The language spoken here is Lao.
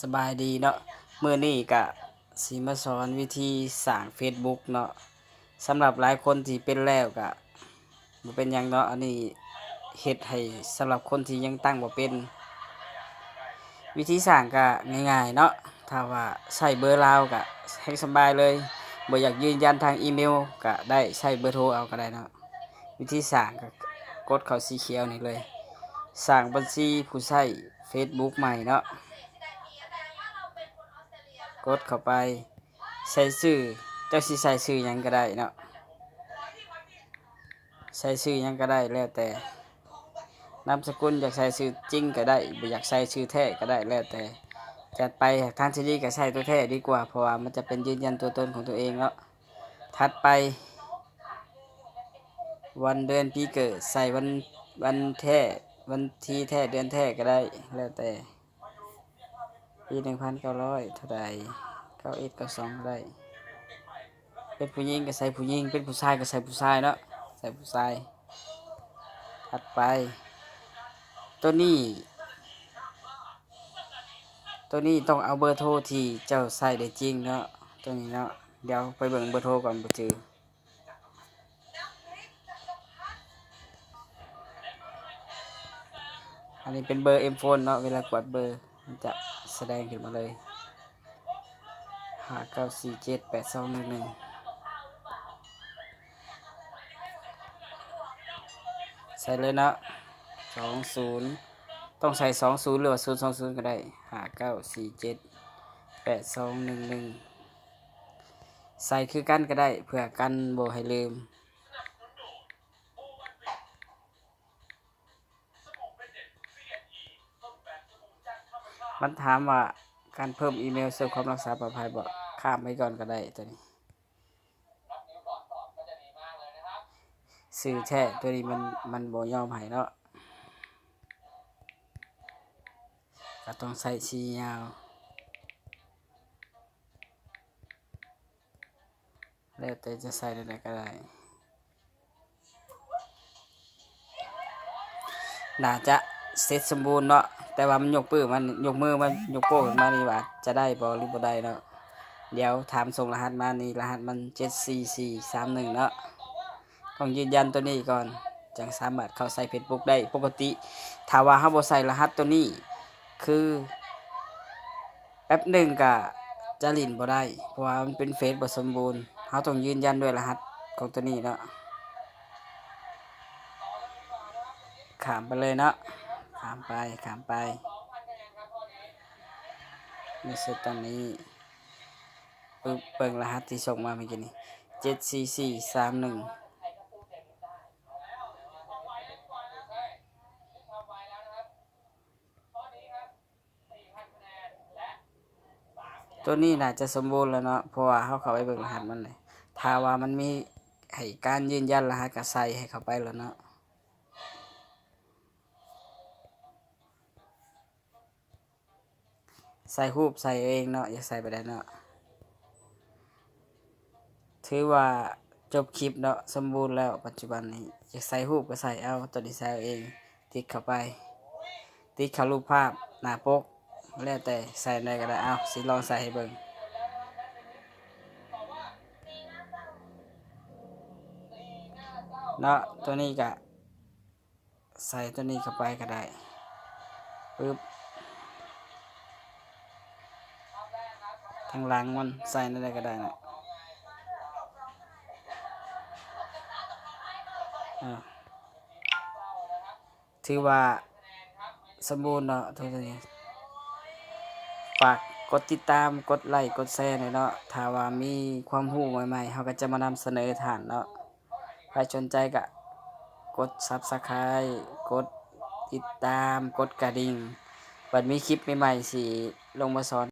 ສະບາຍດີເນາະ, ມື້ນີ້ກະຊິມາສອນວິທີສ້າງເຟສບຸກເນາະ. ສຳລັບຫຼາຍຄົນທີ່ເປັນແລ້ວກະບໍ່ເປັນຫຍັງເນາະ, ອັນນີ້ເຮັດໃຫ້ສຳລັບຄົນທີ່ຍັງຕັ້ງບໍ່ເປັນ. ວິທີສ້າງກະງ່າຍໆເນາະ, ຖ້າວ່າໃຊ້ເບີລາວກະແຮ່ງສະບາຍເລີຍ, ບໍ່ຢາກຢືນຢັນທາງອີເມວກະໄດ້, ໃຊ້ເບີໂທເອົາກະໄດ້ເນາະ. ວິທີສ້າງກະກົດເຂົ້າສີຂຽວນີ້ເລີຍ, ສ້າງບັນຊີຜູ້ໃຊ້ເຟສບຸກໃໝ່ເນາະ. ກົດເຂົ້າໄປ ໃສ່ຊື່, ເຈົ້າຊິໃສ່ຊື່ຫຍັງກະໄດ້ເນາະ, ໃສ່ຊື່ຫຍັງກະໄດ້ແລ້ວແຕ່, ນາມສະກຸນ ຢາກໃສ່ຊື່ຈິງກະໄດ້, ບໍ່ຢາກໃສ່ຊື່ແທ້ກະໄດ້ ແລ້ວແຕ່. ຈັດໄປ, ທາງທີ່ດີກະໃສ່ຕົວແທ້ດີກວ່າ ເພາະວ່າມັນຈະເປັນຢືນຢັນຕົວຕົນຂອງຕົວເອງເນາະ. ຖັດໄປ ວັນເດືອນປີເກີດ, ໃສ່ວັນ ວັນແທ້ ວັນທີແທ້ ເດືອນແທ້ກະໄດ້ ແລ້ວແຕ່. ປີໜຶ່ງພັນເກົ້າຮ້ອຍເທົ່າໃດ, ເກົ້າເອັດ ເກົ້າສອງກະໄດ້. ເປັນຜູ້ຍິງກະໃສ່ຜູ້ຍິງ, ເປັນຜູ້ຊາຍກະໃສ່ຜູ້ຊາຍເນາະ, ໃສ່ຜູ້ຊາຍ. ຖັດໄປ ໂຕນີ້ ໂຕນີ້ຕ້ອງເອົາເບີໂທທີ່ເຈົ້າໃຊ້ໄດ້ຈິງເນາະ, ໂຕນີ້ເນາະ. ດຽວໄປເບິ່ງເບີໂທກ່ອນ, ບໍ່ຈື່. ອັນນີ້ເປັນເບີເອັມໂຟນເນາະ, ເວລາກວດເບີມັນຈະສະແດງຂຶ້ນມາເລີຍ, ຫ້າເກົ້າສີ່ເຈັດແປດສອງໜຶ່ງໜຶ່ງ. ໃສ່ເລີຍເນາະ, ສອງສູນ, ຕ້ອງໃສ່ສອງສູນ ຫຼືວ່າສູນສອງສູນກະໄດ້, ຫ້າເກົ້າສີ່ເຈັດແປດສອງໜຶ່ງໜຶ່ງ. ໃສ່ຄືກັນກະໄດ້ ເພື່ອກັນບໍ່ໃຫ້ລືມ. ມັນຖາມວ່າການເພີ່ມອີເມວເພື່ອຄວາມຮັກສາປອດໄພບໍ່, ຂ້າມໄປກ່ອນກະໄດ້ໂຕນີ້. ຊື່ແທ້ໂຕນີ້ມັນ ມັນບໍ່ຍອມໃຫ້ເນາະ, ກະຕ້ອງໃສ່ສີຍາວ. ແລ້ວແຕ່ຈະໃສ່ແນວໃດກະໄດ້. ໜ້າຈະເສັດສົມບູນເນາະ, ແຕ່ວ່າມັນຍົກປຶ້ມາ ມັນຍົກມືມາ ຍົກໂປ້ຂຶ້ນມານີ້ວ່າຈະໄດ້ບໍ່ ຫຼືບໍ່ໄດ້ເນາະ. ດຽວຖາມສົ່ງລະຫັດມານີ້, ລະຫັດມັນເຈັດສີ່ສີ່ສາມໜຶ່ງເນາະ. ຕ້ອງຢືນຢັນໂຕນີ້ກ່ອນ ຈັ່ງສາມາດເຂົ້າໃຊ້ເຟສບຸກໄດ້ປົກກະຕິ. ຖ້າວ່າເຮົາບໍ່ໃສ່ລະຫັດໂຕນີ້ ຄື ແປັບໜຶ່ງກະຈະຫຼິ້ນບໍ່ໄດ້ ເພາະວ່າມັນເປັນເຟສບໍ່ສົມບູນ. ເຮົາຕ້ອງຢືນຢັນດ້ວຍລະຫັດຂອງໂຕນີ້ເນາະ. ຂ້າມໄປເລີຍເນາະ, ຂ້າມໄປ ຂ້າມໄປ. ໃນເຊດຕອນນີ້ ປຶບ ເບິ່ງລະຫັດທີ່ສົ່ງມາເມື່ອກີ້ນີ້ ເຈັດສີ່ສີ່ສາມໜຶ່ງ. ໂຕນີ້ໜ້າຈະສົມບູນແລ້ວເນາະ, ເພາະວ່າເຮົາເຂົ້າໄປເບິ່ງລະຫັດມັນເລີຍ. ຖ້າວ່າມັນມີໃຫ້ການຢືນຢັນລະຫັດກະໃສ່ໃຫ້ເຂົ້າໄປໂລດເນາະ. ໃສ່ຮູບໃສ່ເອງເນາະ, ຢາກໃສ່ແບບໃດເນາະ. ຖືວ່າຈົບຄລິບເນາະ, ສົມບູນແລ້ວປັດຈຸບັນນີ້. ຢາກໃສ່ຮູບກະໃສ່ເອົາ, ໂຕນີ້ໃສ່ເອົາເອງ. ຕິດເຂົ້າໄປ, ຕິດເຂົ້າຮູບພາບໜ້າປົກ, ແລ້ວແຕ່ໃສ່ແນວໃດກະໄດ້. ເອົາ ຊິລອງໃສ່ໃຫ້ເບິ່ງເນາະ. ໂຕນີ້ກະ ໃສ່ໂຕນີ້ເຂົ້າໄປກະໄດ້. ປຶບ ທາງຫຼັງມັນໃສ່ແນວໃດກະໄດ້ເນາະ. ເອີ ຖືວ່າສົມບູນເນາະ ໂຕນີ້. ຝາກກົດຕິດຕາມ ກົດໄລ ກົດແຊແດ່ເນາະ. ຖ້າວ່າມີຄວາມຮູ້ໃໝ່ໆ ເຮົາກະຈະມານຳສະເໜີທ່ານເນາະ. ໃຜສົນໃຈກະກົດຊັບສະໄຄຣບ໌ ກົດຕິດຕາມ ກົດກະດິ່ງ, ບັດມີຄລິບໃໝ່ໆ ຊິລົງມາສອນ.